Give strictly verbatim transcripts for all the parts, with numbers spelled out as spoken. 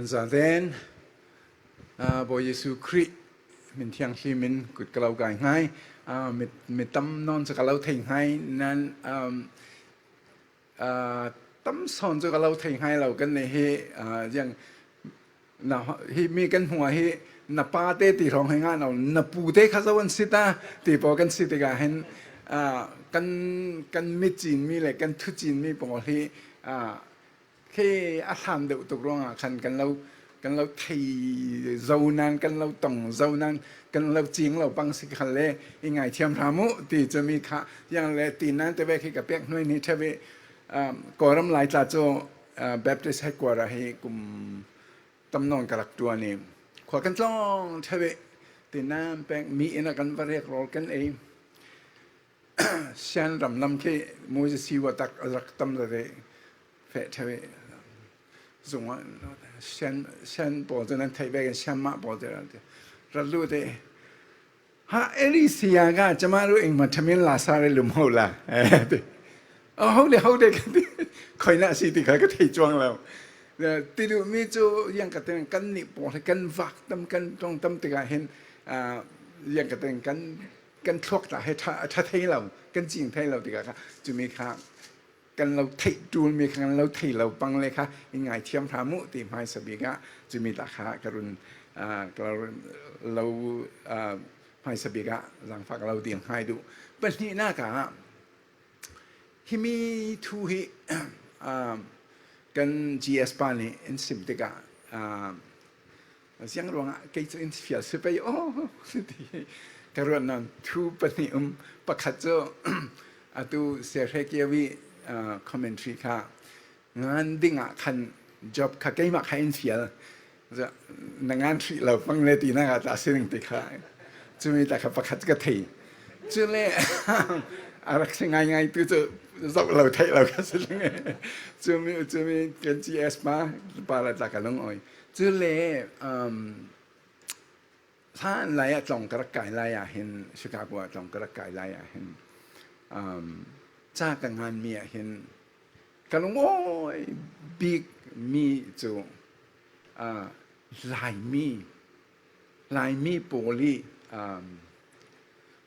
Zaden, ah, Bawi Jesu Khrih min thianghlim in kut ka lo kai hngai. Ah, mi, mi tam nawn cu ka lo thei hngai nan, um, ah, tam sawn cu ka lo thei hngai lo kan nei hi, ah, ziang, na, hi mi kan hmuh ah hi na pa te ti hrawng hi ngan lo, na pu te kha zo an si ta ti pawl kan si tikah hin, ah, kan, kan mi cin mi le kan thu cin mi pawl hi, ah, khi a hlan deuh tuk ruangah khan kan lo, kan lo thei zo nan, kan lo tong zo nan, kan lo cing lo pang si khal le i ngaithiam hram uh ti cu mi kha ziang le ti nan te vek hi ka pek hnuai ni ṭheu i, um, Kawlram Lai tla cu, uh, Baptist headquarter hi kum tam nawn ka rak ṭuan i khua kan tlawng ṭheu i ti nan pek mi inn ah kan va rek rawl kan ei. Shan ram lam khi muzi siwa tak a rak tam zate feh ṭheu i zung ah Shan, Shan pawl cu nan theih vekin Shan mah pawl te ral te ral lu te ha Elisia ka cama ru ing ma thamin la sa re lum ho la. Oh, ho de, ho de, kan ti. Khoi na si ti kha ka thei cuang lo. Ti duh mi cu yang ka teng kan nih pawl kan vak tam kan ṭong tam tikah hin, ah, yang ka teng kan kan thluak ta he ṭha, ṭha thei lo, kan cing thei lo tikah kha, cumi kha kan lo theih ṭul mi kha kan lo thei lo pang le kha i ngaithiam hram uh ti hmaisa bik ah cumi ta kha ka run, ah, ka lo, lo, ah, hmaisa bik ah zangfah ka lo dil hngai duh. Pahnihnak ah, himi thu hi, ah, kan G S pa nih in sim tikah, ah, ziang ruangah kei cu in fial si pei aw, ti ka ruat nawn thu pahnih um. Pakhat cu atu Sir Hre Kio i, ah, commentary kha ngan dingah khan Job kha keimah kha in fial. Na ngan hrih lo pang le tinak ah ta si ning ti kha. Cumi ta kha pakhat ka thei. Cule a rak si ngaingai tu cu zoh lo theih lo kha si ning. Cumi, cumi kan G S pa, pa la ta ka lungawi. Cule, um, hlan lai ah tlawng ka rak kai lai ah hin, Chicago ah tlawng ka rak kai lai ah hin, um, ca ka nganmi ah hin ka lungawi bik mi cu, ah, Laimi, Laimi pawl i, um,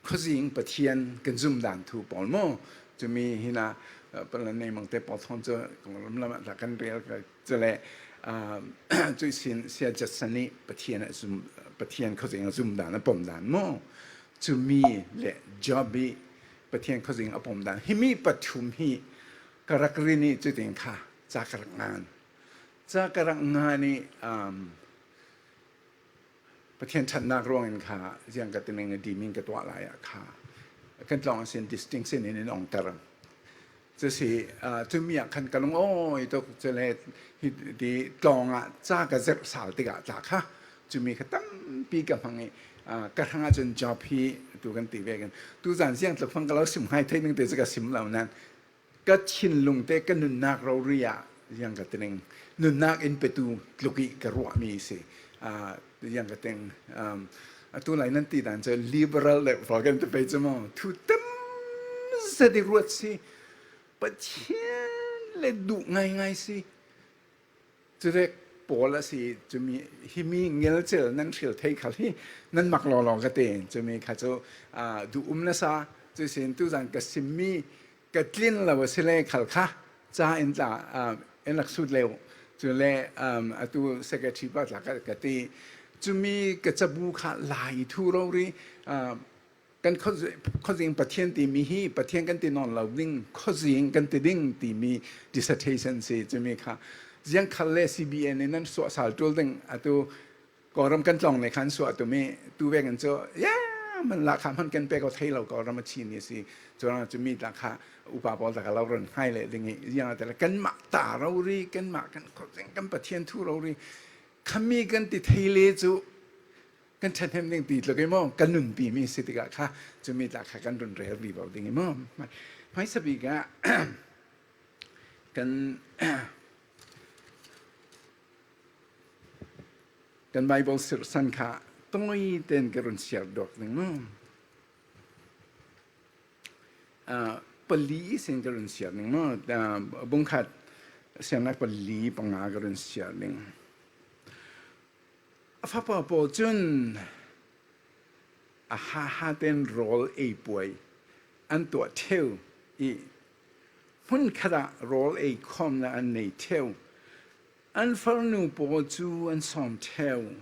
khuazing Pathian kan zumdan thu pawl maw? Cumi hin ah, uh, Palan Nei Mangte pawl thawn cu Kawlram lam ah tla kan rel ka, cule, uh, cuih sin Sia Judson nih Pathian a zum, Pathian khuazing a zumdan a pomdan maw? Cumi le Job i Pathian khuazing a pomdan. Himi pathum hi ka rak rin i cutin kha ca ka rak ngan. Ca ka rak ngan i, um, Pathian ṭhatnak ruangin kha ziang ka tining a dimin ka tuah lai ah kha kan tlawng a sin distinction in in ongter. Cu si, ah, cumi ah khan ka lungawi tuk, cule hi ti tlawng ah ca ka zerh sal tikah tla kha cumi kha tampi ka hmang i, ah, ka hrangah cun Job hi tu kan ti vekin tuzan ziang tluk hmang ka lo sim hai thei ning te cu ka sim lo nan ka thinlung te ka nunnak rori ah ziang ka tining nunnak in petu tluk i ka ruahmi si. Ah, ziang ka tining, um, atu lai nan ti dan cu liberal le pawl kan ti pei cu maw, thu tam zat i ruat si, Pathian le duh ngaingai si. Cuvek pawl a si, cumi, himi ngelcel nan hril thei khal hi nan mak lawlaw ka ti. Cumi kha cu, aa, duh um nasa, cuihsin tuzan ka simmi ka tlin lo a si le khal kha ca in tla, aa, in rak sut leu. Cule, um, atu secretary pa tla ka, ka ti. Cumi ka cabu kha Lai thu rori, aa, kan khuazing, khuazing Pathian timi hi Pathian kan ti nawn lo ding, khuazing kan ti ding timi dissertation si cumi kha. Ziang khal le C B N in nan suah sal ṭul ding, atu Kawlram kan tlawng le khan suah tumi, tu vekin cu, ya, man lah kha hman kan pek aw thei lo, Kawlram a chin i si. Cuang cumi tla kha upa pawl tla ka lo run hngai le ding i, ziang a tele kanmah ta rori, kanmah kan khuazing kan Pathian thu rori. Khami kan ti thei le cu, kan ṭhahnem ding ti tluk i maw, kan nunpi mi si tikah kha, cumi tla kha kan run rel vivo ding i maw. Hmai, hmaisa bik ah, kan, kan Bible sirhsan kha tawi tein ka run siar dawk ding maw. Ah, pali sin ka run siar ding maw. Ah, bungkhat siarnak pali panga ka run siar ding. A fapa pawl cun a haha ten rawl ei puai an tuah ṭheu i hmun khatah rawl ei khawmnak an nei ṭheu. An farnu pawl cu an sawm ṭheu.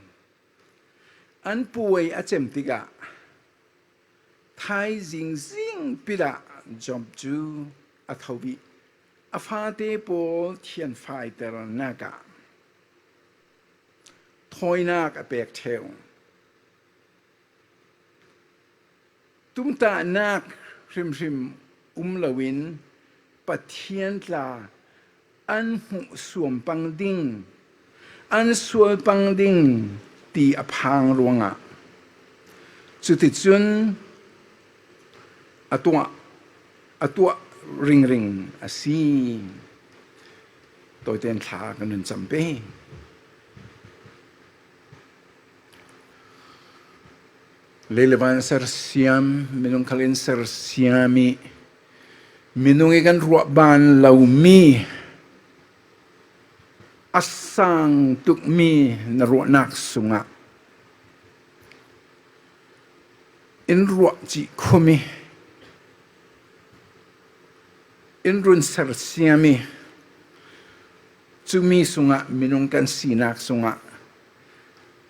An puai a cem tikah thaizing zing pit ah Job cu a tho i a fate pawl thianfaiternak ah thawinak a pek ṭheu. Tumtahnak hrimhrim um loin Pathian tla an hmuh suam pang ding, an sual pang ding ti a phang ruangah cuticun a tuah, a tuah ringring a si. Tawiten thla kan nun cam pe. Lei le van sersiam, minung khal in sersiam i minung i kan ruah ban lomi a sang tukmi na ruahnak sungah in ruah cih khumi in run sersiam i cumi sungah minung kan sinak sungah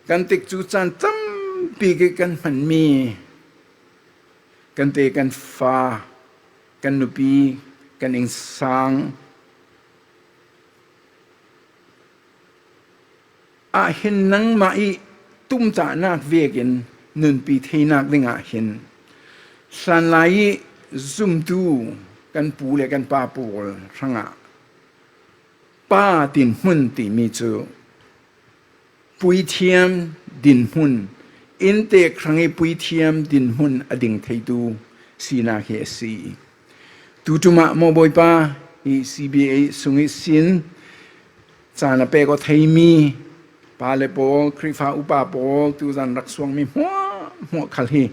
kan tikcu caan tampi kan hmanmi kan te kan fa, kan nupi, kan innsang ah hin nangmah i tumtahnak vekin nunpi theinak dingah hin hlanlai i zumtu kan pu le kan pa pawl hrangah pa dinhmun timi cu puithiam dinhmun, inntek hrang i puithiam dinhmun a ding theitu sinak hi a si. Tuṭum ah maw Bawipa, hi C B A sung ihsin caan a pek aw theimi pa le pawl, Khrihfa upa pawl, tuzan rak suangmi hmuahhmuah khal hi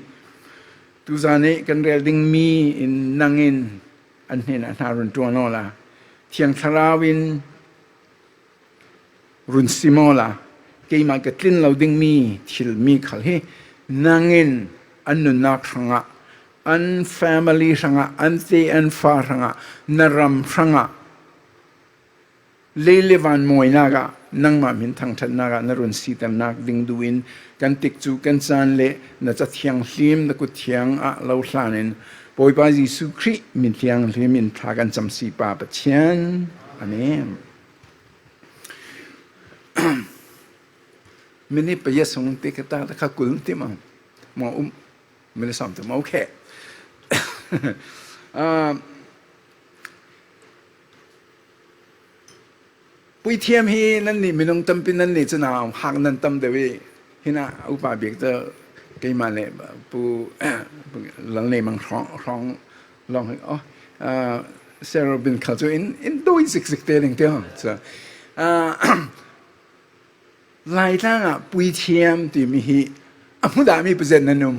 tuzan i kan rel dingmi in nang in an hnenah hna run ṭuan awla Thiang Thlarau in run sim awla keimah ka tlin lo dingmi thilmi khal hi nang in an nunnak hrangah, an family hrangah, an te an fa hrangah, na ram hrangah lei le van mawinak ah nangmah min thangṭhatnak ah na run siternak ding duh in kan tikcu kan caan le na Ca Thianghlim na kut thiang ah lo hlan in Bawipa Jesuh Khrih min thianghlim in thla kan cam si Pa Pathian. Amen. Minute pahia sung ti ka ta, ta kha kul ti ma. Ma um. Minute sawm ti ma, okay. Ah, puithiam hi nannih minung tampi nannih cun a hak nan tam deuh i, hinah upa bik te keimah le Pu Lalnei Mang hrawng, hrawng lawng hi, oh, ah, Sarah Bin khal cu in, in dawi zikzik te ning te, oh, cu, ah, Laitlang ah puithiam timi hi a hmu dahmi pazet nan um.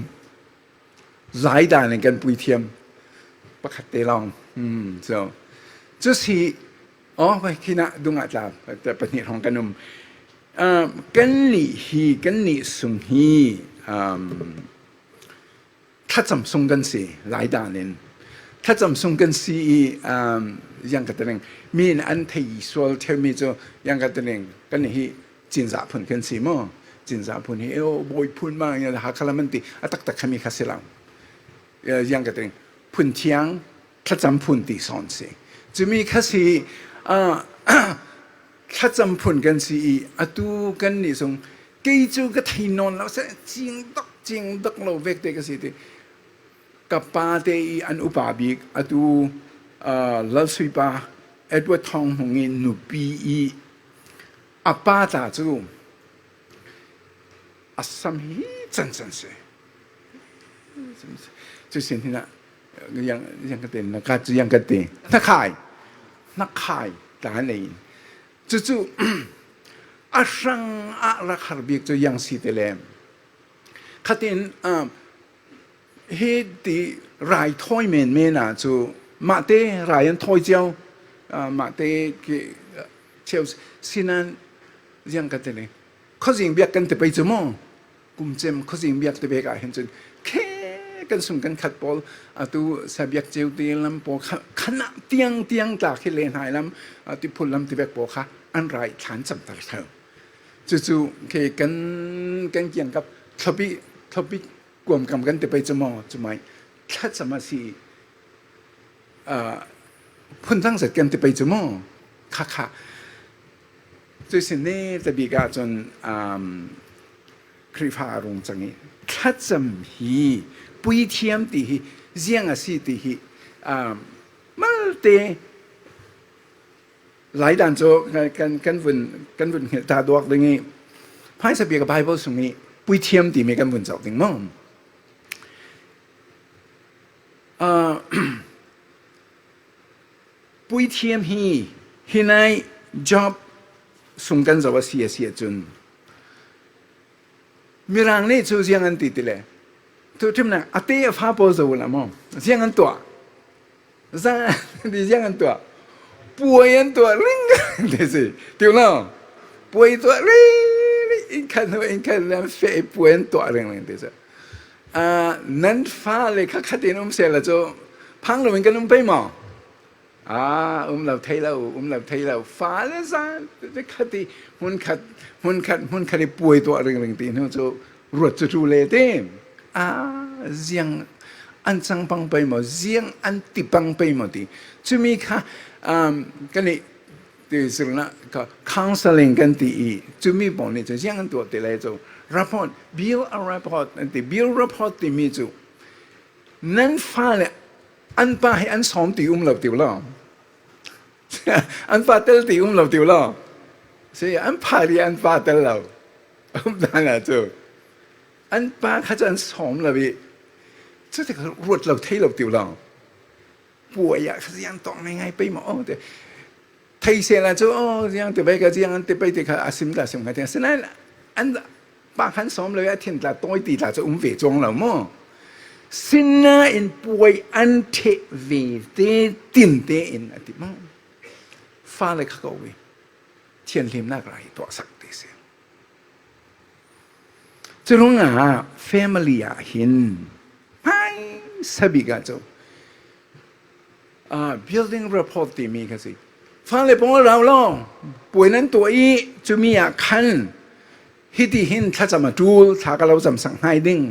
Lai dan in kan puithiam pakhat te lawng. Hmm, so, cu si, oh, vai, khinah dungah tla, pahnih hrawng kan um. Ah, kannih hi, kannih sung hi, um, thlacam sung kan si, lai dan in. Thlacam sung kan si i, um, ziang ka ti ning, mi in an thei sual ṭheumi cu, ziang ka ti ning, kannih hi cinzah phun kan si maw? Cinzah phun hi, oh, bawi phun ma, ya, Hakha lam an ti, a taktak khami kha si lo. Ya, ziang ka ti ning, phun thiang, thlacam phun ti sawn si. Cumi kha si, ah, thlacam phun kan si i, atu kannih sung, kei cu ka thei nawn lo, se, cingdok, cingdok lo vek te ka si ti. Ka pa te i an upa bik, atu, ah, Lalsuipa Edward Thawng Hmung i nupi i a pa ta cu a sam hi cancan si. Cu sin hinah, yang, yang ka ti, na ka cu yang ka ti. Hnakhai. Hnakhai ta nei. Cucu, a hrang ah rak har bik cu yang si te le. Khatin, ah, hi ti rai thawi menmen ah cu mahte rai an thawi cio, ah, mahte ki, ah, cio sinan ziang ka ti le. Khuazing biak kan ti pei cu maw? Kum cem khuazing biak ti bek ah hin cun khe kan sung kan khat pawl, atu sabiak ceu te lam pawl kha-, khanah tiang tiang tla khi le hnai lam, atu phul lam ti bek pawl kha an rai thlan cam ta kha. Cucu khi kan, kan kiangkap thlopih, thlopih kuamkam kan ti pei cu maw? Cumai thlacam a si, aa, phundang zet kan ti pei cu maw? Kha kha. Cuihsin ni tabik ah cun, um, Khrihfa a rung cang i thlacam hi, puithiam ti hi, ziang a si ti hi, um, malte laidan cu kan, kan, kan vun, kan vun hngilh ta duak ding i, hmaisabik a Bible sung i puithiam timi kan vun zoh ding maw? Aa, puithiam hi, hi nai Job sung kan zoh a si, a si ahcun, Mirang nih cu ziang an ti ti le, tu ṭhimnak a te a fa pawl zoh uhla maw? Ziang an tuah? Za-, ziang an tuah? Puai an tuah ring ti si. Ti uh lo. Puai tuah ring ring, inn khat hnu inn khat lam feh i puai an tuah ring ring ti si. Aa, nan fa le kha khat in um sehla cu phang loin kan um pei maw? Aa, um lo thei lo, um lo thei lo. Fa le zan, khat i hmun khat, hmun khat, hmun khat i puai tuah ringring ti hnu cu ruat cu ṭu le ti. Aa, ziang an cang pang pei maw, ziang an ti pang pei maw ti. Cumi kha, um, kan i ti zirna ka counseling kan ti i, cumi pawl nih cu ziang an tuah ti le cu report, bill a report an ti, bill report timi cu nan fa le an pa hi an sawm ti um lo ti uh law. An pa tel ti um lo ti uh law. Si, an pa ri an pa tel lo. Um dan ah cu. An pa kha cu an sawm lo i. Cu ti kha ruat lo thei lo ti uh law. Puai ah kha ziang tawng ngai ngai pei maw? Oh, te. Thei sehla cu, oh, ziang ti pei ka ziang an ti pei ti kha a sim ta sim kha ti. Asinain an pa khan sawm lo i a thin tla tawi ti tla cu um ve cuang lo maw? Sinain puai an ṭheh ve te tin tein a ti maw? Fale kha ko i thianhlimnak rai tuahsak ti si. Cu ruangah family ah hin hmaisa bik ah cu, ah, building report timi kha si. Fale pawl rau law, puai nan tuah i cumi ah khan hiti hin thlacam a ṭul, thla ka lo camsak hngai ding.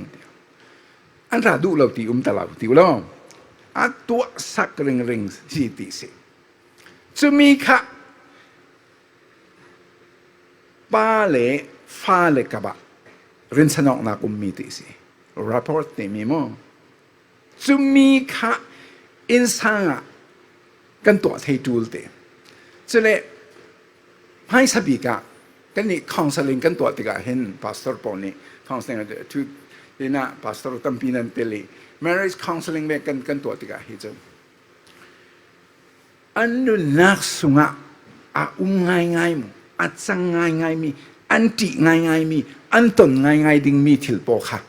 An ra duh lo ti um ta lo ti uh law. A tuahsak ringring si ti si. Cumi kha pa le fa le kap ah rinsanawknak ummi ti si. Report timi maw? Cumi kha innsang ah kan tuah thei ṭul te. Cule hmaisa bik ah kannih counseling kan tuah tikah hin pastor pawl nih counseling a thu, inn ah pastor tampi nan tel i marriage counseling ve kan, kan tuah tikah hi cu an nunnak sungah a um ngaingai mi, a cang ngaingai mi, an ṭih ngaingai mi, an ton ngaingai ding mi thil pawl kha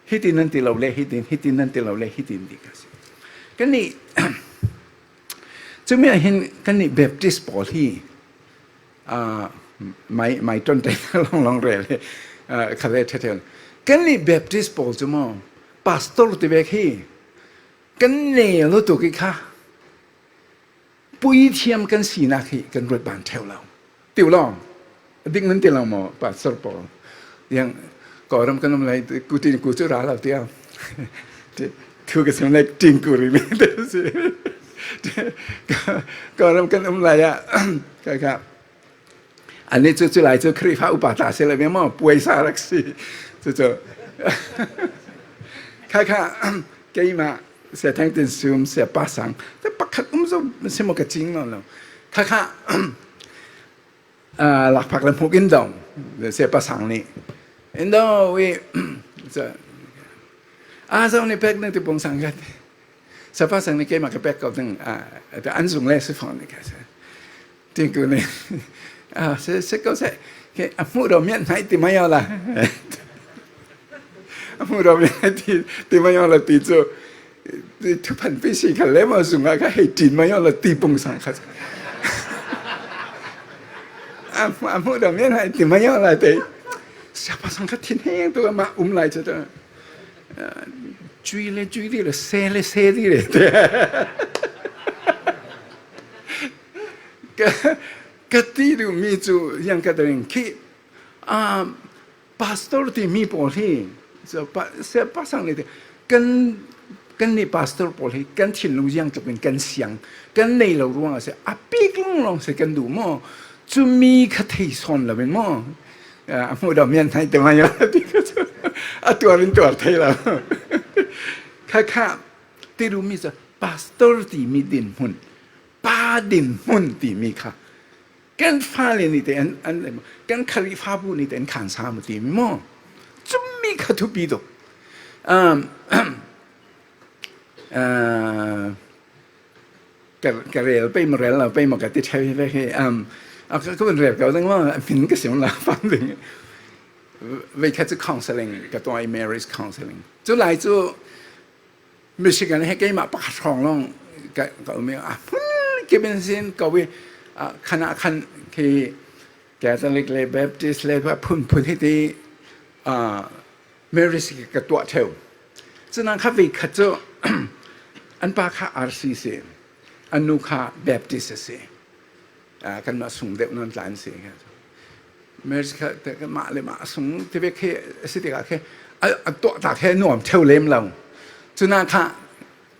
hiti nan ti lo le, hiti, hiti nan ti lo le, hiti nan ti kha si. Kannih, cumi ah hin kannih Baptist pawl hi, aa, mai, mai ton te lawnglawng rel hi, aa, kha le ṭha ṭheu. Kannih Baptist pawl cu maw, pastor ti vek hi, kan ne lutuk i kha puithiam kan sinak hi kan ruat ban ṭheu lo. Ti uh law. A dik nan ti lo maw, pastor pawl? Yang Kawlram kan um lai, ku tin ku cu ra lo tiah. Thu ka sim lai, tin ku ri mi te si. Kawlram kan um lai ah, ka, ka, Annih cu, cu lai cu Khrihfa upa ta si lo ve maw, puai sa rak si. Cucu. Kha kha, keimah, Sia Thang Tin Sum, Sia Pa Sang, te pakhat um zo si maw ka cing lo lo. Kha kha, ah, Lakphak le Hmuk in dong, Sia Pa Sang nih. In dong, we, cu, a zo nih pek ding ti pung sang khat. Sia Pa Sang nih keimah ka pek ko ding, ah, an zung le si fong nih ka si. Tingku nih, ah, si, si ko si, ke, a hmuh ro miat hnai ti mai awla. A hmuh ro miat hnai ti, ti mai awla ti cu, ti thuphan pi si kha le maw zung ah ka hei tin mai awla ti pung sang kha. A hmuh dawh mian hai ti mai aw lai te. Siapa sang kha thin heng tu ka mah um lai chu ta. Cui le cui di le se le se di le te. Ka, ka ti duh mi cu ziang ka dering khi, ah, pastor timi pawl hi, so, pa, siapa sang ni te, kan, kan ni pastor pawl hi kan thinlung ziang tlukin kan siang, kan nei lo ruang a si, a pik lawng lawng si kan duh maw? Cumi kha thei sawn lo in maw? Ah, a hmuh dawh mian hai te mai aw, a tuar in tuar thei lo. Kha kha, ti duh mi cu pastor timi dinhmun, pa dinhmun timi kha kan fale nih te an, an, kan Khrihfabu nih te an khan sa mu timi maw? Cumi kha thupi tuk. Um, uh, ka, ka rel pei maw, rel lo pei maw ka ti ṭheu hi vek hi. Um, a, ka, ka vun rel ko ding maw, a min ka sim lo fam ding. Vei khat cu counseling ka tuah i, marriage counseling. Cu lai cu Michigan he keimah pakhat hrawng lawng ka, ka um i, a hmun kip in sin ko i, a, khan ah khan khi Catholic le Baptist le phunphun hiti, a, marriage ka tuah ṭheu. Cunak kha vei khat cu an pa kha R C si, a nu kha Baptist a si. Aa, kanmah sung deuh nawn tla an si kha. Marriage kha, te, mah le mah sung ti vek khi a si tikah khi a, a tuah ta khi a nuam ṭheu lem lo. Cunak kha,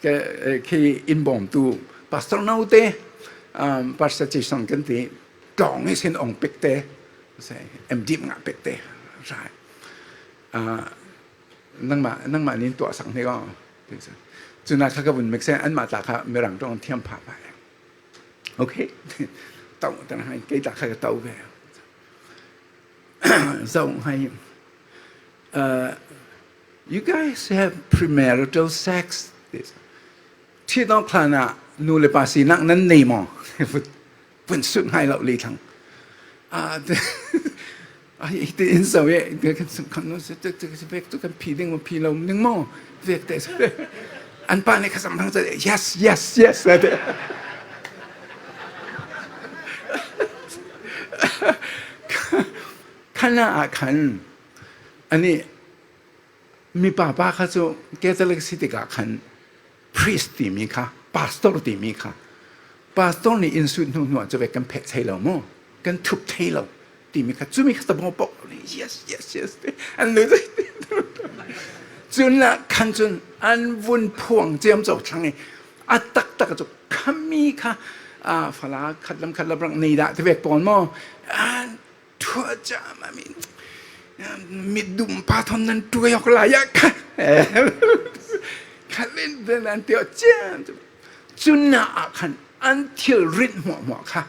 ke, eh, khi in bawmtu pastor naute, um, Pastor Jason kan ti, tlawng ihsin ong pek te, si, M Div ngah pek te, rai. Aa, nangmah, nangmah nih in tuahsak hnik aw. Cunak kha ka vun mek seh, anmah tla kha Mirang ṭawng an thiam phah pah. Okay. To, tana hai, kei ta kha ka to ve. Zoh hai. Uh, you guys have premarital sex. This. Ṭhit awk hlanah nu le pa sinak nan nei maw? Vun sut ngai lo lei thlang. Ah, te, ah, hi te in zo e, kan sung kan no se, te, te, te, vek tu kan phi ding maw, phi lo ding maw? Vek te, se. An pa nih kha sam thang se, "Yes, yes, yes," a ti. Khan ah khan, ani, mipa pa kha cu Catholic si tikah khan priest timi kha, pastor timi kha, pastor nih in sut hnu hnu ah cu vek kan pheh thei lo maw? Kan thup thei lo timi kha, cumi kha tabawng pawh, "Yes, yes, yes," an lu. Cun ah khan cun an vun phuang ciamco thlang i a taktak cu khami kha, aa, fala khat lam khat lam rak nei dah ti vek pawl maw? An Thuacam a mi, mit dum pa thawn nan tuai awk lai ah kha, kha len len an ti awk ciam. Cun ah khan an thil rit hmuahhmuah kha,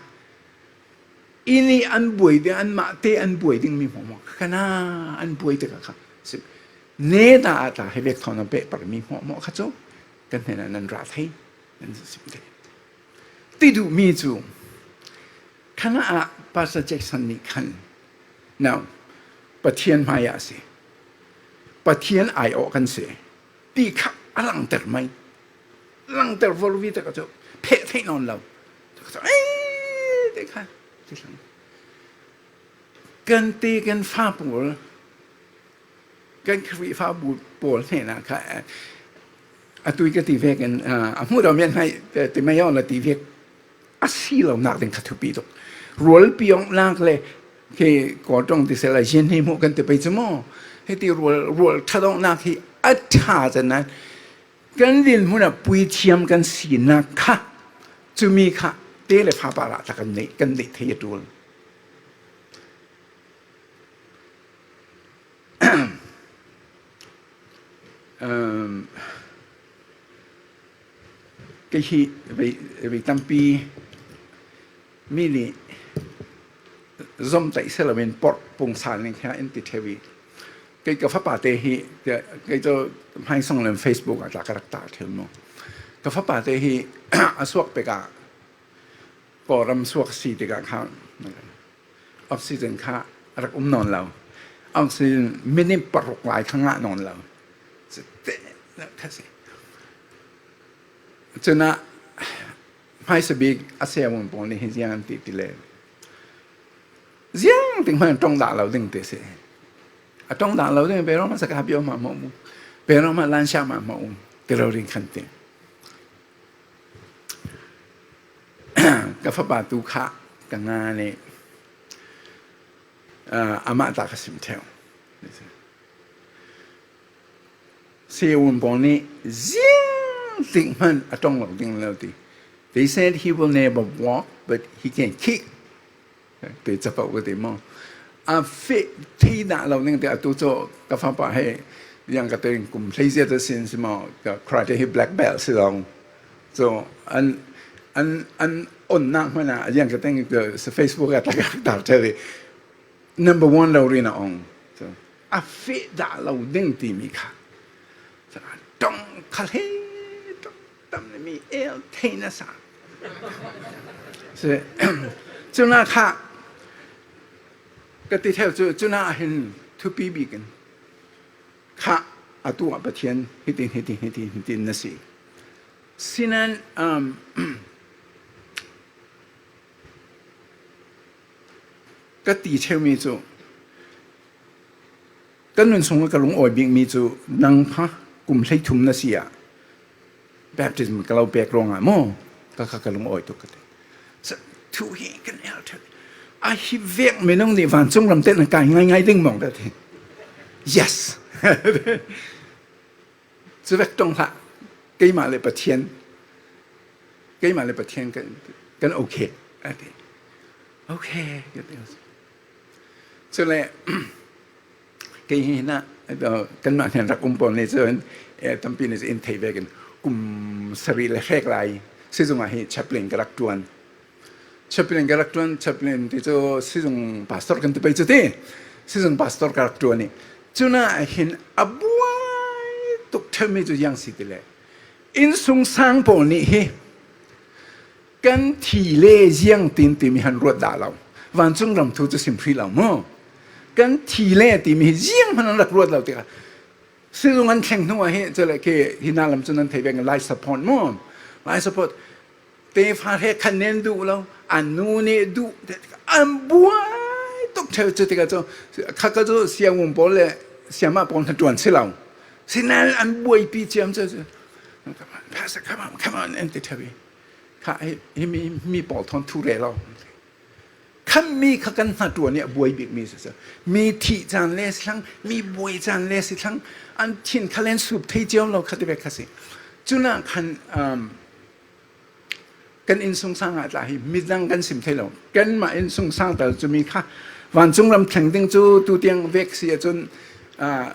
i nih an buai ding, anmah te an buai dingmi hmuahhmuah kha, khan ah an buai tikah kha, si, neta ah tla hi vek thawn an pehparmi hmuahhmuah kha cu kan hnenah nan ra thei, nan sim thei. Ti duhmi cu, khan ah Pastor Jackson nih khan, no, Pathian hmai ah a si. Pathian aiawh kan si. Ti kha a langter mai. Langter vorvi tak ah cu pheh theih nawn lo. Tak ah cu, "Ei, ti kha," ti hlang. Kan ti kan fa pawl, kan Khrihfabu pawl hnenah kha, eh, atu i ka ti vekin, ah, a hmuh dawh mian hmai, eh, ti mai awla ti vek a si lonak ding kha thupi tuk. Rualpi awknak le khi Kawl ṭawng ti sehla zian hnih hmuh kan ti pei cu maw? Hiti rual, rual ṭhat awknak hi a ṭha caan ah kan dinhmun ah puithiam kan sinak kha, cumi kha te le fa parah tla kan neih, kan neih thei a ṭul. Um, kei hi vei, vei tampi mi nih zom taih si loin porh pung sal ning kha in ti ṭheu i, kei ka fapa te hi, kei cu hmaisong lem Facebook ah tla ka rak tar ṭheu maw? Ka fapa te hi a suak pek ah Kawlram suak si tikah kha oxygen kha a rak um nawn lo. Oxygen minute paruk lai kha ngah nawn lo. Cun ah hmaisabik a siamun pawl nih hi ziang an ti ti le, Ziang ting hmanh a ṭong dah lo ding ti si. A ṭong dah lo ding, pei ruang mah saka pio mah mawh mu. Pei ruang mah lan sha mah mawh mu. Ti lo ring khan ting. Ka fapa tu kha, ka nga nih, ah, amah ta ka sim theu. Siavuan pawl nih ziang ting hmanh a ṭong lo ding lo ti. They said he will never walk, but he can kick. Te capo ka ti maw? A feh thei dah lo ning te, atu cu ka fapa he, yang ka teng kum hlei zia ta sin si maw, ka karate hi black belt si lo. So, an, an, an on nak hmanh ah, yang ka teng ka Facebook ah tak tak tar tel hi. Number one lo rin a ong. So, a feh dah lo ding ti mi kha. Ṭong kha hle, ṭong tam le mi el thei na sa. Si, cuna kha ka ti theu cu, cuna ah hin thupi bik in kha atu ah Pathian hitin, hitin, hitin, hitin na si. Sinan, um, ka ti theu mi cu, kan nun sung ka lungawi bik mi cu nang kha kum hlei thum na si ah baptism ka lo pek ruangah maw, ka kha ka lungawi tuk ka ti. Sa, thu hi kan el theu. A hi vek minung nih vancung ram te na kai ngai ngai ding maw ka ti. Yes. Cuvek ṭong hlah, keimah le Pathian, keimah le Pathian kan, kan okay, a ti. Okay, ka ti. Cule, kei hi na, kanmah hnen rak um pawl nih cun, eh, tampi nih cun in thei vekin kum sarih le hrek lai, sizung ah hi chaplain ka rak ṭuan. Chaplain ka rak ṭuan, chaplain ti cu sizung pastor kan ti pei cu ti. Sizung pastor ka rak ṭuan i cunah hin a buai tuk ṭheumi cu ziang si ti le, innsungsang pawl nih hi kan thi le ziang tin timi han ruat dah lo. Vancung ram thu cu sim hrih lo maw? Kan thi le timi hi ziang hmanh an rak ruat lo tikah sizung an thleng hnu ah hi, cule khi hi na lam cu nan thei ve, life support maw? Life support. Tefa he khan nen duh lo, a nu nih duh, an buai tuk ṭheu cu tikah cu, kha ka cu siangum pawl le siamah pawl hna ṭuan si lo. Sinan an buaipi ciam cu, "Pastor, come on, come on," an ti ṭheu i. Kha hi, hi mi, mi pawl thawn thu rel lo. Khammi kha kan hnaṭuan i a buai bikmi si, mi thih caan le si thlang, mi buai caan le si thlang, an thin kha len sup thei cio lo kha ti vek kha si. Cunah khan, um, kan innsungsang ah tla hi midang kan sim thei lo. Kanmah innsungsang tal cumi kha vancung ram thleng ding cu tu tiang vek si ahcun, ah,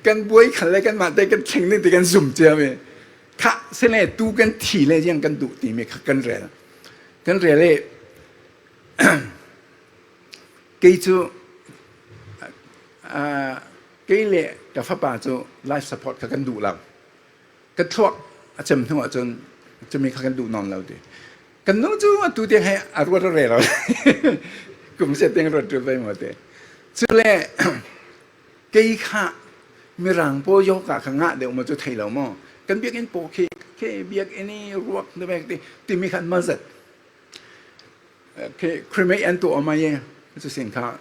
kan buai khal le kanmah te kan thleng ding ti kan zum cio i kha si le tu kan thi le ziang kan duh timi kha kan rel. Kan rel i kei cu, ah, kei le ka fapa cu life support kha kan duh lo. Ka thluak a cem hnu ahcun cumi kha kan duh nawn lo ti. Kan nu cu atu tiang he a ruat a rel lo. Kum sia tiang ruat ṭul ve maw ti. Cule kei kha Mirang pawl yoga kha ngah deuh maw cu thei lo maw? Kan biakinn pawl khi, khi biakinn i ruak deuh ti, timi kha an mal zat. Khi cremate an tuah awm ai, cu sin kha,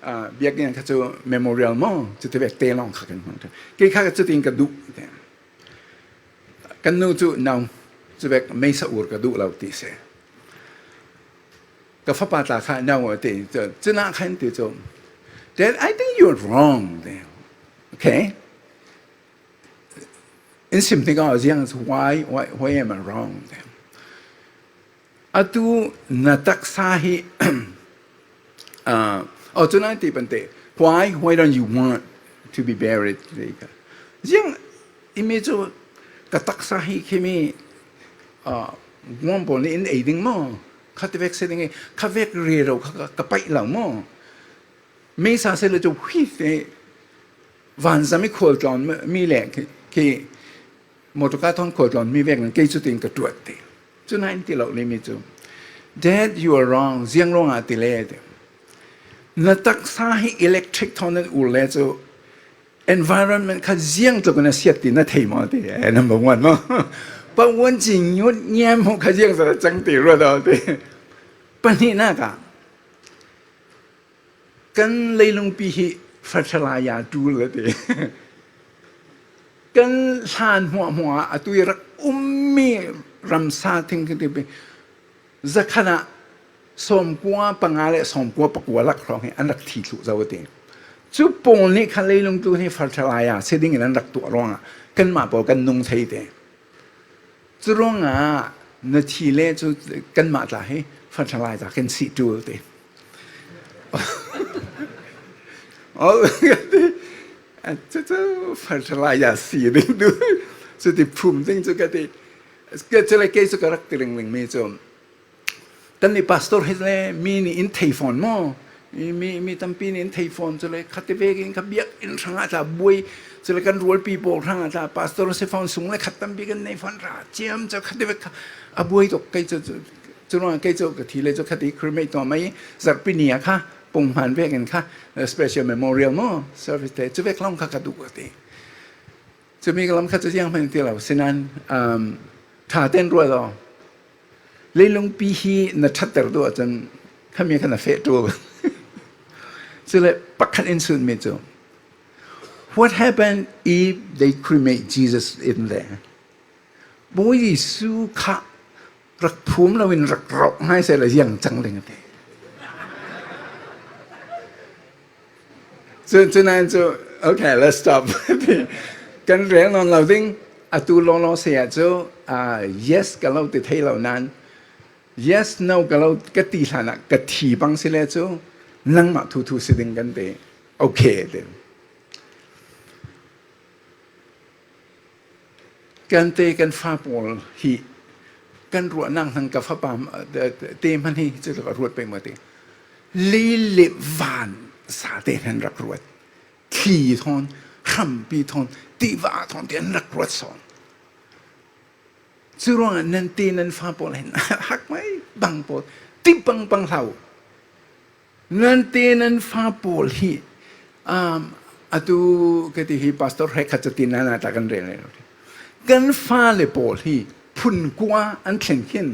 ah, biakinn kha cu memorial maw, cu ti vek te lawng kha kan hmang ṭhan. Kei kha cu tin ka duh. Kan nu cu, "No, cu vek meisa ur ka duh lo," ti si. Ka fapa tla kha, "No," ti, cu, cunah khan ti cu, "Dad, I think you're wrong," ti. Okay? In sim hnik ah ziang, why, why, why am I wrong? Atu na taksa hi, ah, oh, cun an ti pante, "Why, why don't you want to be buried?" Ziang, i mi cu ka taksa hi khi mi, ah, guam pawl nih in ei ding maw? Kha ti vek si ding i, kha vek rero kha ka, ka paih lo maw? Meisa si le cu, hui, te vanzam i khualtlawn mi le khi, khi motorka thawn khualtlawn mi vek nan kei cu tin ka ṭuat ti. Cu nain ti lo le mi cu, "Dad, you are wrong. Ziang ruangah ti le," ti. "Na taksa hi electric thawn nan ur le cu environment kha ziang tluk in a siat ti na thei maw?" ti. Eh, number one maw? "But when you ngiam kha ziang sa cang ti ruat aw," ti. Pahnihnak ah, Kan leilungpi hi fertilizer tul a ti. Kan hlan hmuahhmuah a tui rak ummi ramsa thing kan ti pi. Zakhat ah sawmkua panga le sawmkua pakua lak hrawng hi an rak thi thluh zo a ti. Cu pawl nih kha leilung tul hi fertilizer si dingin an rak tuah ruangah kanmah pawl kan nung thei te. Curuangah na thi le cu kanmah tla hi fertilizer kan si tul te. Cucu fertilizer si ding tu. Cuti phum ding cu ka ti. Ka cu le kei cu ka rak ti ringring mi cu. Kan nih pastor hi le mi nih in thei fawn maw? Mi, mi tampi nih in thei fawn cu le khati vekin kha biakinn hrangah tla buai, cu le kan rualpi pawl hrangah tla pastor si fawn sung le khat tampi kan nei fawn ra ciam cu khati vek kha a buai tuk kei cu, cu, curuangah kei cu ka thi le cu khati cremate tuah mai zarhpi ni a kha punghman vekin kha special memorial maw service te cu vek lawng kha ka duh ka ti. Cumi ka lam kha cu ziang hmanh ti lo, sinan, um, ṭha tein ruat law. Leilungpi hi na ṭhatter duh ahcun khami kha na feh ṭul. Cule pakhat in sunmi cu, what happened if they cremate Jesus in there? Bawi Jesuh kha rak phum loin rak rawk ngai seh le ziang cang ding a ti. Cu, cu nain cu, okay, let's stop. Kan rel nawn lo ding, atu lawlaw si ah cu, ah, yes ka lo ti thei lo nain, yes, no ka lo ka ti hlan ah ka thi pang si le cu, nangmah thuthu si ding kan ti. Okay, ti. Kan te kan fa pawl hi kan ruahnak hna ka fapa, te hmanh hi cu ka ruat pei maw ti. Lei le van sa te hna rak ruat. Thli thawn, hrampi thawn, tiva thawn te an rak ruat sawn. Curuangah nan te nan fa pawl hin hak mai bang pawl ti pangpang hlau. Nan te nan fa pawl hi, um, atu ka ti hi pastor hrekkhat cu ti nana ta kan rel lo. Kan fale pawl hi phun kua an thlen khin,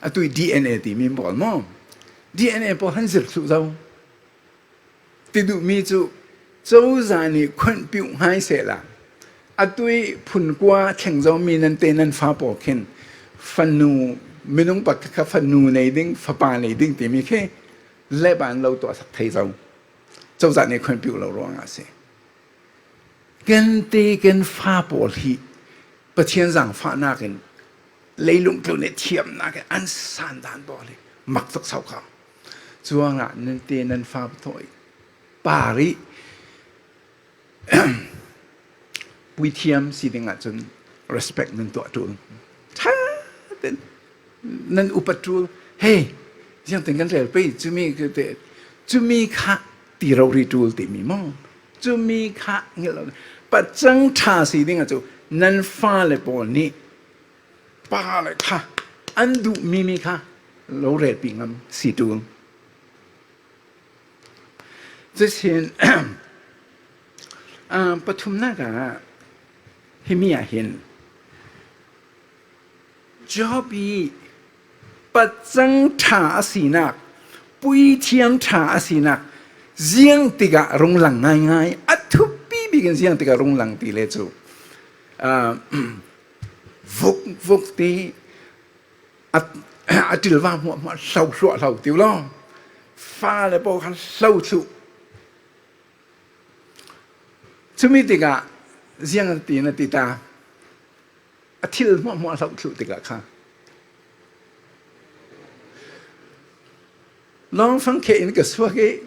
atu i D N A timi pawl maw? D N A pawl han zirh thluh zo. Ti duhmi cu cozah nih khuanpiuh ngai sehla, atu i phun kua thleng zomi nan te nan fa pawl khin fanu, minung pakhat kha fanu nei ding, fapa nei ding timi khi leba an lo tuahsak thei zo. Cozah nih khuanpiuh lo ruangah a si. Kan te kan fa pawl hi Pathian zaangfahnak in leilung tlun i thiamnak in an san dan pawl hi mak tuk so kha. Cuangah nan te nan fa thawi par i puithiam si ding ahcun respect nan tuah ṭul. Ṭha tein nan upat ṭul. Hei, ziangtin kan rel pei, cumi, cumi kha ti rori ṭul timi maw? Cumi kha ngilh lo. Pacang ṭha si ding ahcun nan fale pawl nih pa le kha an duhmi mi kha lo relpi ngam si ṭul. Cuchin, ah, pathumnak ah himi ah hin Job i pacang ṭha a sinak, puithiam ṭha a sinak, ziang tikah rung lang ngaingai, a thupi bikin ziang tikah rung lang ti le cu, ah, vuk, vuk ti, a, a ṭilva hmuahhmuah hlo hluah hlo ti uh law, fale pawl kha hlo thluh. Cumi tikah ziang ti na ti ta, a thil hmuahhmuah hlo thluh tikah kha lawngfang khe in ka suak i,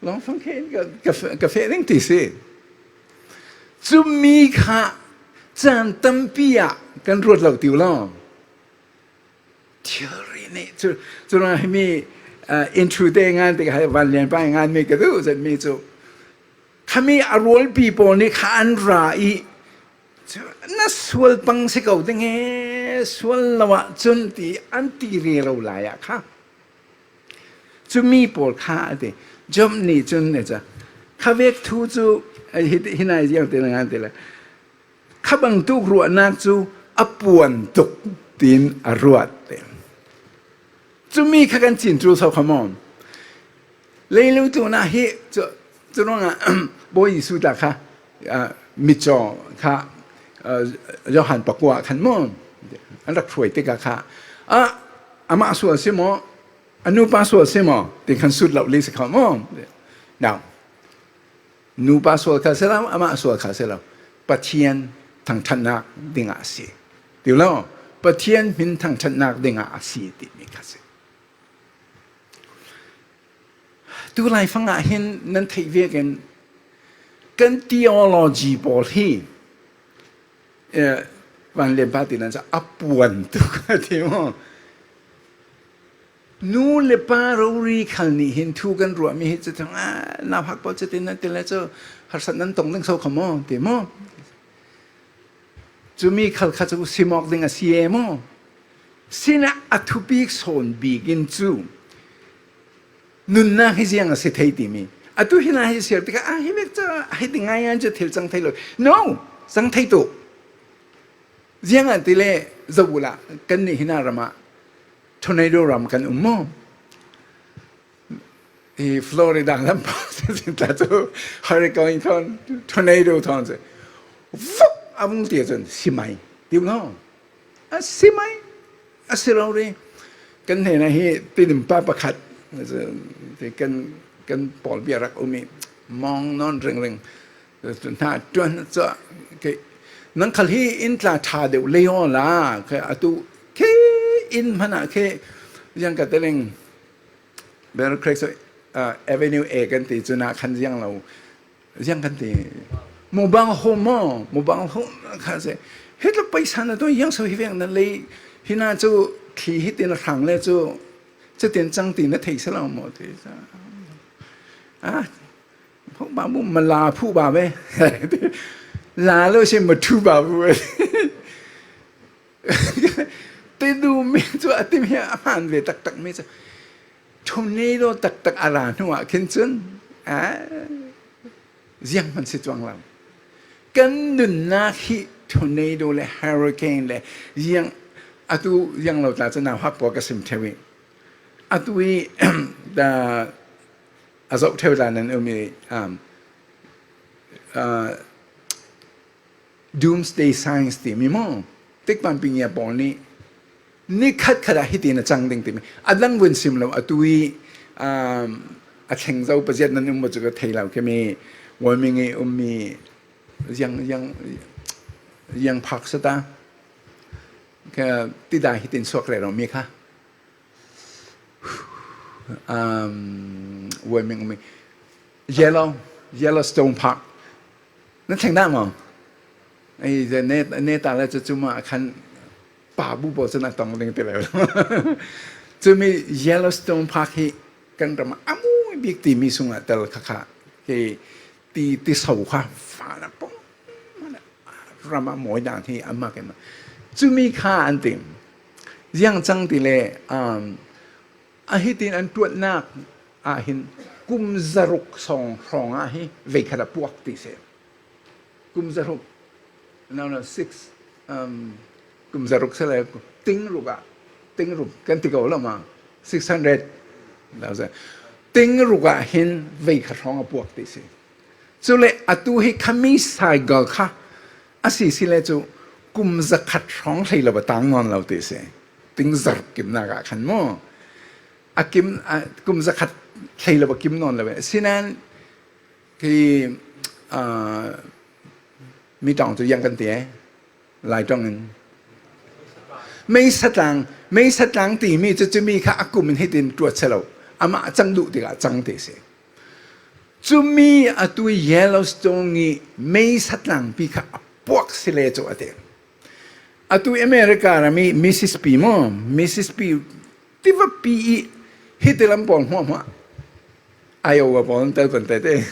lawngfang khe in ka, ka, ka feh ding ti si. Cumi kha caan tampi ah kan ruat lo ti uh law. Thilri nih cu, curuangah himi, ah, inthu te ngan tikah, vanlianpa i nganmi ka duh zetmi cu, khami a rualpi pawl nih kha an ra i, cu, na sual pang si ko ding he, sual lo ah cun ti an ti rero lai ah kha. Cumi pawl kha a ti. Job nih cun a ca, kha vek thu cu, eh, hi, hi nai ziang te ngan ti le. Kha bangtuk ruahnak cu a puan tuk tiin a ruat te. Cumi kha kan cin ṭul so kha maw? Leilu tluna hi, cu, cu ruangah Bawi Jesuh ta kha, ah, mitcaw kha, ah, Johan pakua khan maw, an rak hruai tikah kha, ah, amah sual si maw, a nupa sual si maw, ti khan sut lo li si kho maw. Now, nupa sual kha si lo, amah sual kha si lo. Pathian thangṭhatnak dingah a si. Ti lo, Pathian hmin thangṭhatnak dingah a si timi kha si. Tu laifang ah hin nan theih vekin kan theology pawl hi, eh, vanlianpa ti nan ca a puan tuk a ti maw? Nu le pa rori khal nih hin thu kan ruahmi hi cu thang, ah, nauhak pawl cu ti nan ti le cu harsat nan tong ding so kha maw? Ti maw? Cumi khal kha cu simawk ding a si e maw? Sinah a thupik sawn bik in cu nunnak hi ziang a si thei timi. Atu hinah hi siar tikah, ah, hi vek cu, ah, hi ti ngai an cu thil cang thei lo. No! Cang thei tuk. Ziangahtile, zoh uhla, kannih hinah ram ah tornado ram kan um maw? Hi Florida lam pawl sin ta cu hurricane thawn, tornado thawn si. Vuk! A vung ti cun si mai. Ti lo. A si mai. A si rori. Kan hnenah hi tidim pa pakhat, ti kan, kan pawl bia rak um i mawng nawn ringring. Hna ṭuan cu, kei, nang khal hi in tla ṭha deuh lei awla, kei atu, kei in hmanh ah kei, ziang ka teling, Battle Creek cu, ah, Avenue A kan ti, cun ah khan ziang lo, ziang kan ti, mobile home maw, mobile home kha si. Hi tluk paisa na tuan, ziang so hi veng na lei, hi na cu thli hi tin a hrang le cu, cu tin cang ti na thei si lo maw ti. Ah, Phuh babu, mala phuh babe. La lo si mathu babu. Ti duhmi cu a timi a hmaan ve taktak mi cu. Tornado taktak a ra hnu ah khin cun, ah, ziang hman si cuang lo. Kan nunnak hi tornado le hurricane le ziang, atu ziang lo tla cu nauhak pawl ka sim ṭheu i. Atu i, da, a zoh ṭheu tla nan um i, um, uh, doomsday signs timi maw? Tikpan pingia pawl nih ni khat khat ah hitin a cang ding timi. A dang vun sim lo, atu i, um, a thleng zo paziat nan um cu ka thei lo, kemi warming i ummi ziang, ziang, ziang phak sa ta. Ka tida hitin suak rero mi kha. Um, warming mi. Yellow, Yellowstone Park. Na thleng dah maw? Ei, ne, ne ta le cu cuma khan pa bu pawl cun a tong ding ti lo. Cumi Yellowstone Park hi kan ram a mui bik timi sungah tel kha kha. Kei ti, ti so kha fa na pong. Ram a mawi dan hi a mak in. Cumi kha an ti. Ziang cang ti le, um, a hitin an tuatnak ah hin kum zaruk sawng hrawng ah hi veikhat a puak ti si. Kum zaruk, no, no, six, um, kum zaruk si le, ting ruk ah, ting ruk kan ti ko lo ma, six hundred. Ting ruk ah hin veikhat hrawng a puak ti si. Cule atu hi khami cycle kha a si si le cu kum zakhat hrawng hlei lo a tang nawn lo ti si. Ting zaruk kimnak ah khan maw? A kim, a, kum zakhat hlei lo a kim nawn lo. Sinan khi, aa, mi ṭawng cu ziang kan ti e, Lai ṭawng in. Meisatlang, meisatlang timi cu cumi kha a kum in hitin tuat si lo. Amah a cang duh tikah a cang ti si. Cumi atu Yellowstone i meisatlangpi kha a puak si le cu a ti. Atu America ram i Mississippi maw? Mississippi tiva pi i hiti lam pawl hmuahhmuah. Iowa pawl an tel pan tete.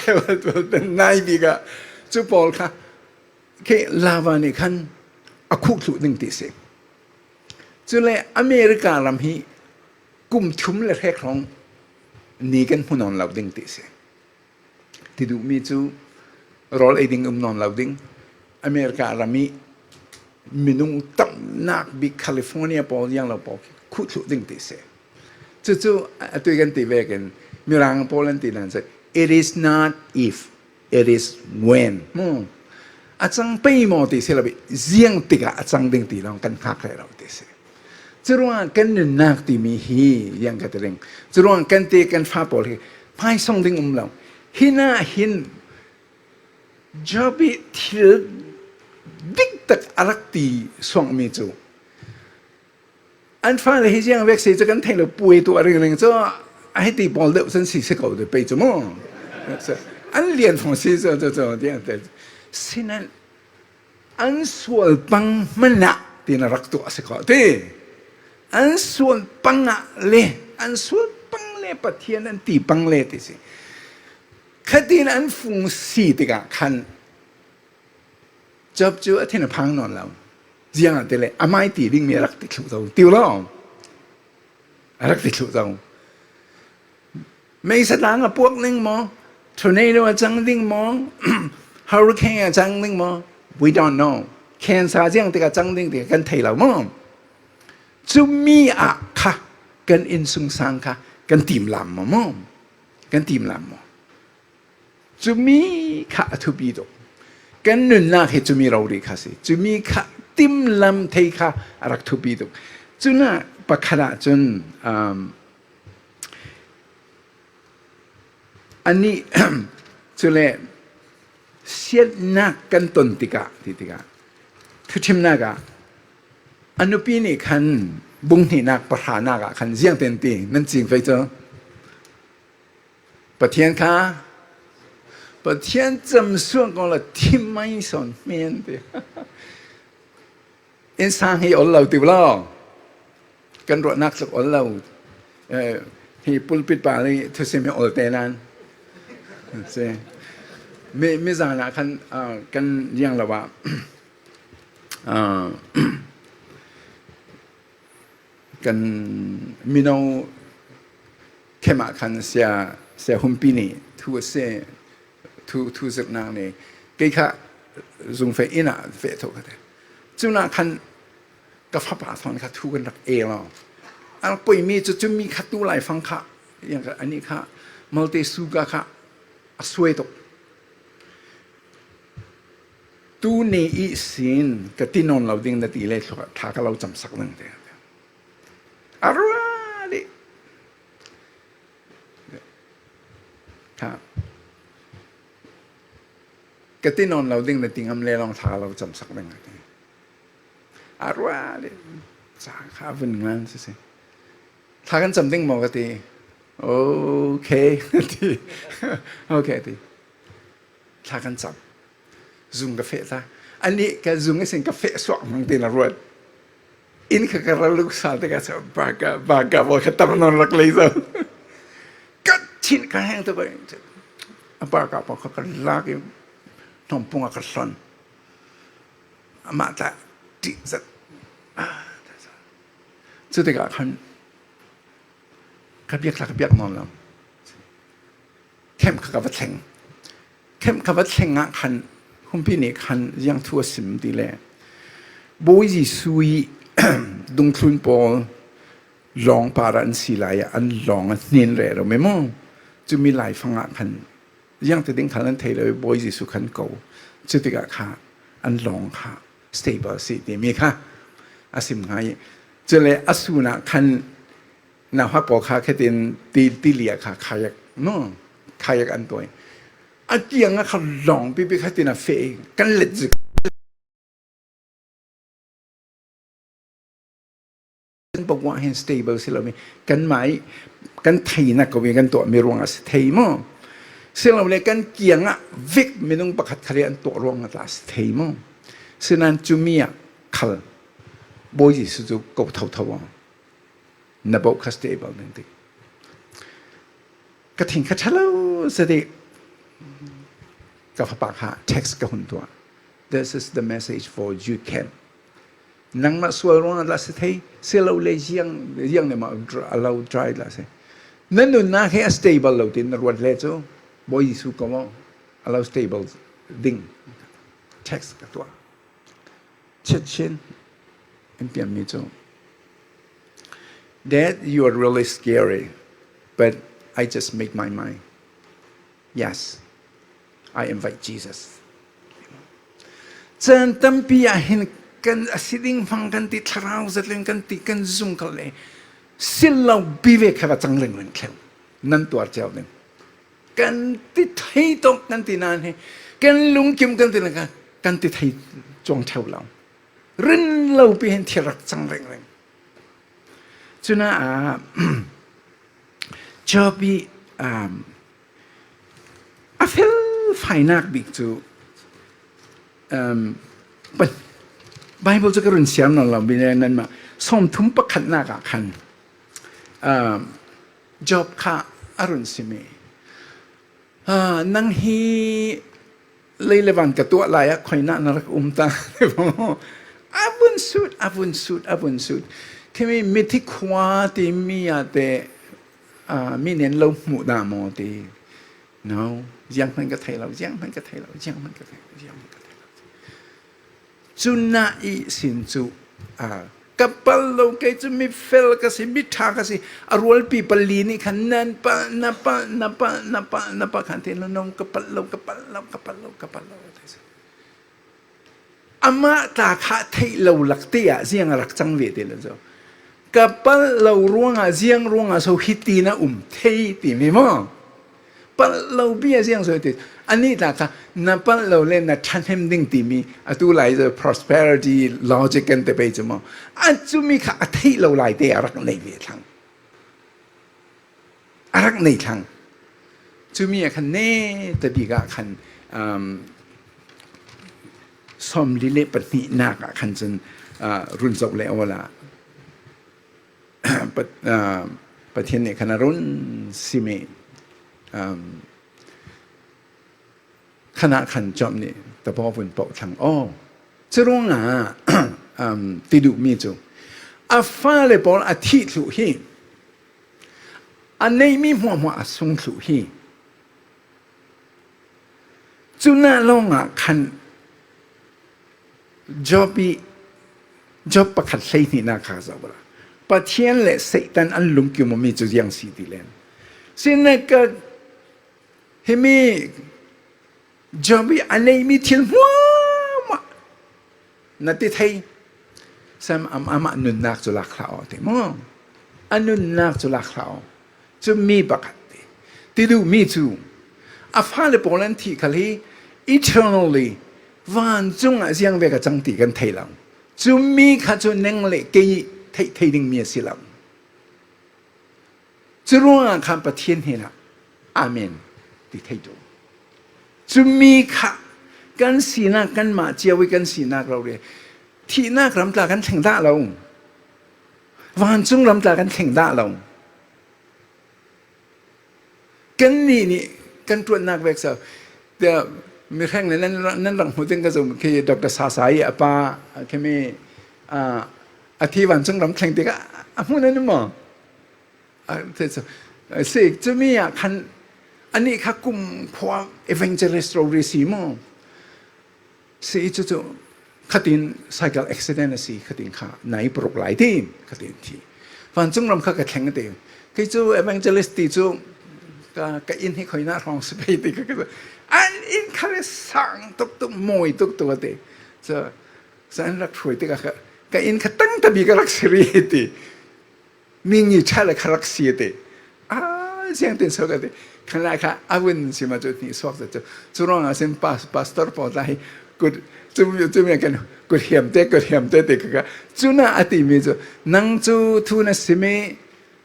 Iowa pawl an nai bik ah cu pawl kha khi lava nih khan a khuh thluh ding ti si. Cule America ram hi kum thum le hrek hrawng ni kan hmu nawn lo ding ti si. Ti duhmi cu rawl ei ding um nawn lo ding. America ram i minung tamnak bik California pawl, ziang lo pawl khi khuh thluh ding ti si. Cucu a tui kan ti vekin, Mirang pawl an ti nan cu, "It is not if, it is when." Mu. A cang pei maw ti si lo, ziang tikah a cang ding ti lawng kan hngak rero ti si. Curuangah kan nunnak timi hi, ziang ka ti ding. Curuangah kan ti kan fa pawl hi, hmaisong ding um lo. Hinah hin Job ih thil diktak a rak ti suakmi cu, an fale hi ziang vek si cu kan thei lo, puai tuah ringring cu a hiti pawl deuh cun si si ko ti pei cu maw? An lian fung si cu, cu, cu, tiang te. Sinan an sual pang hmanah tin a rak tuah si ko ti. An sual pang ah le, an sual pang le Pathian an ti pang le ti si. Khatin an fung si tikah khan Job cu a thin a phang nawn lo. Ziangahtile amai ti dingmi a rak ti thluh zo, tiu lo. A rak ti thluh zo. Meisa tlang a puak ding maw? Tornado a cang ding maw? Hurricane a cang ding maw? We don't know. Cancer ziang tikah cang ding tikah kan thei lo maw? Cumi ah kha kan innsungsang kha kan timlam maw? Maw? Kan timlam maw? Cumi kha a thupi tuk. Kan nunnak hi cumi rori kha si. Cumi kha timlam thei kha a rak thupi tuk. Cunah pakhat ah cun, um, anih cule siatnak kan ton tikah, ti tikah, thuthimnak ah a nupi nih khan bung hnihnak pahranak ah khan ziangtin ti nan cing pei cu. Pathian kha, Pathian camsuak ko la thim mai sawn hmian ti. Innsang hi ol lo ti lo. Kan ruahnak tluk ol lo. Eh, hi pulpit pa nih thusim hi ol te nan. Si. Mi, mi zan ah khan, ah, kan liang lo ah, ah, kan mino khem ah khan sia, sia humpi nih thu a si, thu, thu zirhnak nih kei kha zung feh inn ah feh thawh ka ti. Cunah khan ka fapa thawn kha thu kan rak e lo. A rak poimi cu cumi kha tu laifang kha, yang kha, anih kha malte suka kha a suai tuk. Tu ni ihsin ka ti nawn lo ding na ti le thla, thla ka lo camsak ding te. A ruah dih. Kha. Ka ti nawn lo ding na ti ngam le lawng thla ka lo camsak ding te. A ruah dih. Ca kha a vun ngan sisi. Thla kan cam ding maw ka ti. Okay. Ka ti. Okay, ti. Thla kan cam. Zung ka feh ta. Anih ka zung ihsin ka feh suak hmang tin a ruat. Inn kha ka ral luk sal te ka sa, baka, baka bawl ka tam nawn rak lei zo. Ka thin ka heng ta bai. A baka bawl kha ka lak i hnawmpung a ka hlon. Amah ta tih zat. Ah, ta sa. Cu tikah khan ka biak thla ka biak nawn lo. Khem kha ka va thleng. Khem kha va thleng ah khan, humpi nih khan ziang thu a sim ti le, Bawi Jesuh ih dungthlun pawl lawng par ah an si lai ah an lawng a hnin rero mi maw? Cumi laifang ah khan ziang ti ding kha an thei lo ih Bawi Jesuh khan ko. Cutikah kha an lawng kha stable si timi kha a sim ngai. Cule a sun ah khan nauhak pawl kha khatin ti, ti liah kha khayak, no? Khayak an tuai. A kiangah kha lawng pipi khatin a feh i kan let zik. Kan pakuah hin stable si lomi, kanmah ih kan theinak ko ih kan tuahmi ruangah si thei maw? Si lo le kan kiangah vek minung pakhat khal ih an tuah ruangah tla si thei maw? Sinan cumi ah khal Bawi Jesuh cu ko thotho aw. Na boh kha stable ding ti. Ka thin kha ṭha lo si ti. Ka fapa kha text ka hun tuah. This is the message for you, Ken. Nangmah sual ruangah tla si thei, si lo le ziang, ziang le mah dr-, a lo dry tla si. Na nunnak hi a stable lo tin na ruat le cu, Bawi Jesuh ko maw, a lo stable ding. Text ka tuah. Chiat Chin in pianmi cu Dad, you are really scary, but I just make my mind. Yes, I invite Jesus. Caan tampi ah hin kan a si ding hmang kan ti, thlarau zat leng kan ti, kan zung kal le, si lo pi ve kha va cang ringring thleng. Nan tuar ciau ding. Kan ti thei tawk kan ti nan he, kan lungkim kan ti nan kan, kan ti thei cuang theu lo. Rin lo pi hin thi rak cang ringring. Cuna ah, Job i, um, a fel fainak bik cu, um, pa-, Bible cu ka run siar nawn lo, bi nanmah sawmthum pakhatnak ah khan, um, Job kha a run simi. Ah, nang hi lei le van ka tuah lai ah khuainah na rak um ta. A vun sut, a vun sut, a vun sut. Khimi mithi khua ti mi ah te, ah, mi nen lo hmuh dah maw ti. No, ziang hman ka thei lo, ziang hman ka thei lo, ziang hman ka thei lo, ziang hman ka thei lo. Cunah ihsin cu, aa, ka palh lo, kei cu mi fel ka si, mi ṭha ka si, a rualpi pali nih khan nan palh, na palh, na palh, na palh, na palh khan ti lo, no, ka palh lo, ka palh lo, ka palh lo, ka palh lo, a ti si. Amah ta kha theih lo lak te ah ziang a rak cang ve ti lo cu. Ka palh lo ruangah, ziang ruangah so hiti na um thei timi maw? Palh lo bia ziang so hiti. Anih ta kha na palh lo le na ṭhahnem ding timi atu lai cu prosperity logic kan ti pei cu maw? A cumi kha a theih lo lai te a rak nei ve thlang. A rak nei thlang. Cumi ah khan neta bik ah khan, um, sawmli le pahnihnak ah khan cun, uh, run zoh le awla, Pat-, ah, Pathian nih khan a run simi, um, khan ah khan Job nih tabaw vun poh thlang aw. Curuangah, um, ti duhmi cu a fale pawl a thih thluh hi, a neihmi hmuahhmuah a sung thluh hi. Cunah lawngah khan Job i, Job pakhat hleihnihnak kha zoh la. Pathian le Satan an lungkim awmi cu ziang si ti len. Sinaka himi Job i a neihmi thil hmuahhmuah na ti thei. Sam am-, amah nunnak cu lak hlah aw ti maw? A nunnak cu lak hlah aw. Cumi pakhat ti. Ti duhmi cu a fale pawl an thih khal hi eternally vancung ah ziang vek a cang ti kan thei lo. Cumi kha cu neng le kei theih thei dingmi a si lo. Curuangah khan Pathian hnenah, "Amen," ti thei ṭung. Cumi kha kan sinak, kanmah cio i kan sinak rori thihnak ram tla kan thleng dah lo. Vancung ram tla kan thleng dah lo. Kannih nih kan ṭuannak vek so. Tia, mihreng le nan, nan rak hmuh ding ka zum khi Doctor Sasa i a pa, khimi, ah, a thi vancung ram thleng tikah a hmuh nan maw? A, te cu, a, si, cumi ah khan anih kha kumkhua evangelist rori si maw? Si, cucu khatin cycle accident a si, khatin kha nai paruk lai ti, khatin thi. Vancung ram kha ka thleng a ti. Kei cu evangelist ti cu ka, ka inn hi khuainah hrawng si pei ti ka, ka, an inn kha le sang tuk tuk, mawi tuk tuk a ti. Cu, cu an rak hruai tikah ka, ka inn kha tangta bik a rak si rih ti. Mi ngi ṭha le kha rak si a ti. A, ziangtin so ka ti. Khan lai kha a vun si ma cu hnih suak cu. Curuangah sin pas-, pastor pawl tla hi kut, cu, cumi kan kut hiam te, kut hiam te ti ka, ka. Cunah a timi cu, nang cu thu na sim i,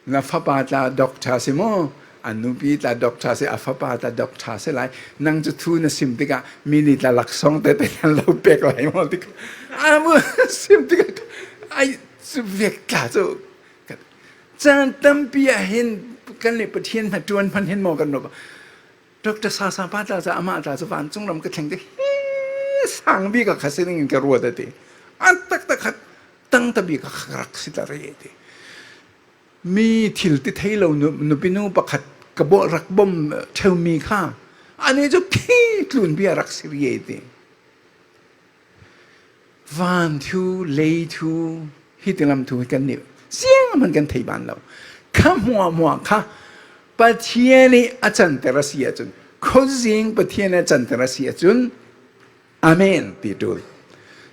na fapa tla doctor si maw? A nupi tla doctor si, a fapa tla doctor si lai. Nang cu thu na sim tikah mi nih tla laksawng te te nan lo pek lai maw tikah. A vun sim tikah, ai, cu vek tla cu. Caan tampi ah hin kan le Pathian hnaṭuan hman hin maw kan rawh. Doctor Sasa pa tla cu amah tla cu vancung ram ka thleng te hi sang bik a kha si dingin ka ruat a ti. A taktak kha tangta bik a kha rak si ta rih a ti. Mi thil ti thei lo nu-, nupi nu pakhat ka bawh rak bawm ṭheumi kha anih cu khi tlunpi a rak si rih a ti. Van thu, lei thu, hiti lam thu hi kan nih Ziang hman kan thei ban lo. Kha hmuahhmuah kha Pathian ih a canter a si ahcun, khuazing Pathian ih a canter a si ahcun, Amen ti ṭul.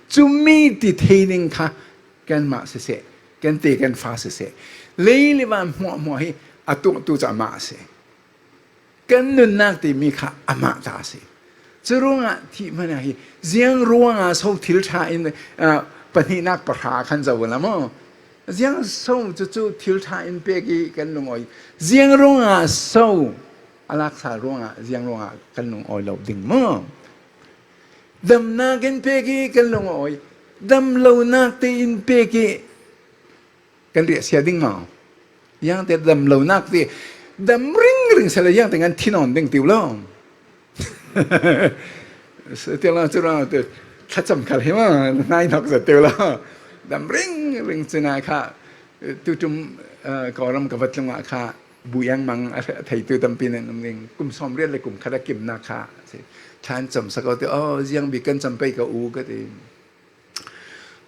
Cumi ti thei ding kha kanmah siseh, kan te kan fa siseh, lei le van hmuahhmuah hi a tuahtu cu amah a si. Kan nunnak timi kha amah ta a si. Curuangah thih hmanh ah hi ziang ruangah so thil ṭha in, ah, pahnihnak pahra khan zoh la maw? Ziang so cucu thil ṭha in pek ih kan lungawi? Ziang ruangah so a laksal ruangah, ziang ruangah kan lungawi lo ding maw? Damnak in pek ih kan lungawi, dam lonak te in pek ih kan riahsia ding maw? Ziangte dam lonak te, dam ringring sehla ziangte ngan thi nawn ding ti uh lo. Ti lo cu lo, thlacam khal hi maw, hnaihnok zet ti uh lo. Dam ringring cun a kha, tuṭum, eh, Kawlram ka va tlung ah kha, buiang mang a theitu tampi nan um ding. Kum sawmriat le kum khat a kimnak kha si. Thla an cam sak aw ti, aw, ziang bik kan cam pei ka u ka ti.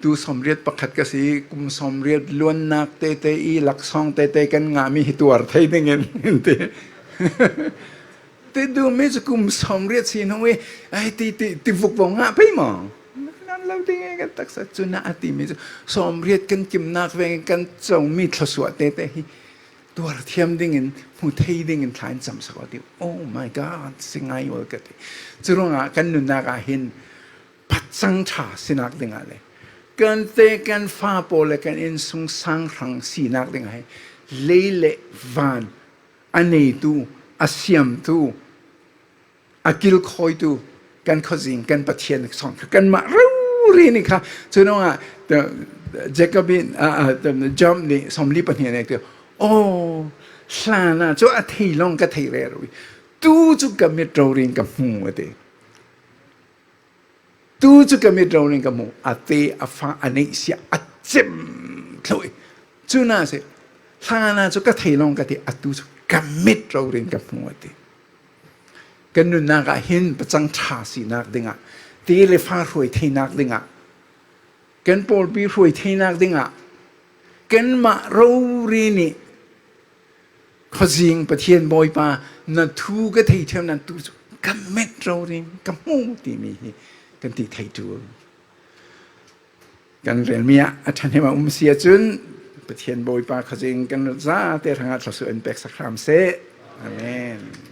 Tu sawmriat pakhat ka si, kum sawmriat luannak tete ih laksawng tete kan ngahmi hi tuar thei dingin, in ti. Ti duhmi cu kum sawmriat si hnu ih, ai, ti, ti, ti vuk vo ngah pei maw? Nan lo ding e, kan taksa cu na a timi cu sawmriat kan kimnak veng kan comi thluasuah tete hi tuar thiam dingin, hmu thei dingin thla in cam sak aw ti. Oh my God, si ngai ul ka ti. Curuangah kan nunnak ah hin pacang ṭha sinak dingah le kan te kan fa pawl le kan innsungsang hrang sinak dingah hin lei le van a neitu, a siamtu, a kilkhawitu kan khuazing, kan Pathian sawng kha kanmah rori nih kha. Curuangah, the, Jacob in, ah, ah, the, Job nih sawmli pahnih a nek ti, aw, hlan ah cu a thei lawng ka thei rero ih tu cu ka mit rori in ka hmu a ti. Tu cu ka mit rori in ka hmu, a te a fa a neih sia a cem thluh ih, cu na si, hlan ah cu ka thei lawng ka ti, atu cu ka mit rori in ka hmu a ti. Kan nunnak ah hin pacang ṭha sinak dingah, te le fa hruai theinak dingah, kan pawlpi hruai theinak dingah, kanmah rori nih khuazing Pathian Bawipa, na thu ka thei ṭheu nan tu cu ka mit rori in ka hmu timi hi kan ti thei ṭul. Kan relmi ah a ṭhahnem a um si ahcun Pathian Bawipa khuazing kan zate hrangah thluasuah in peksak hram seh. Amen.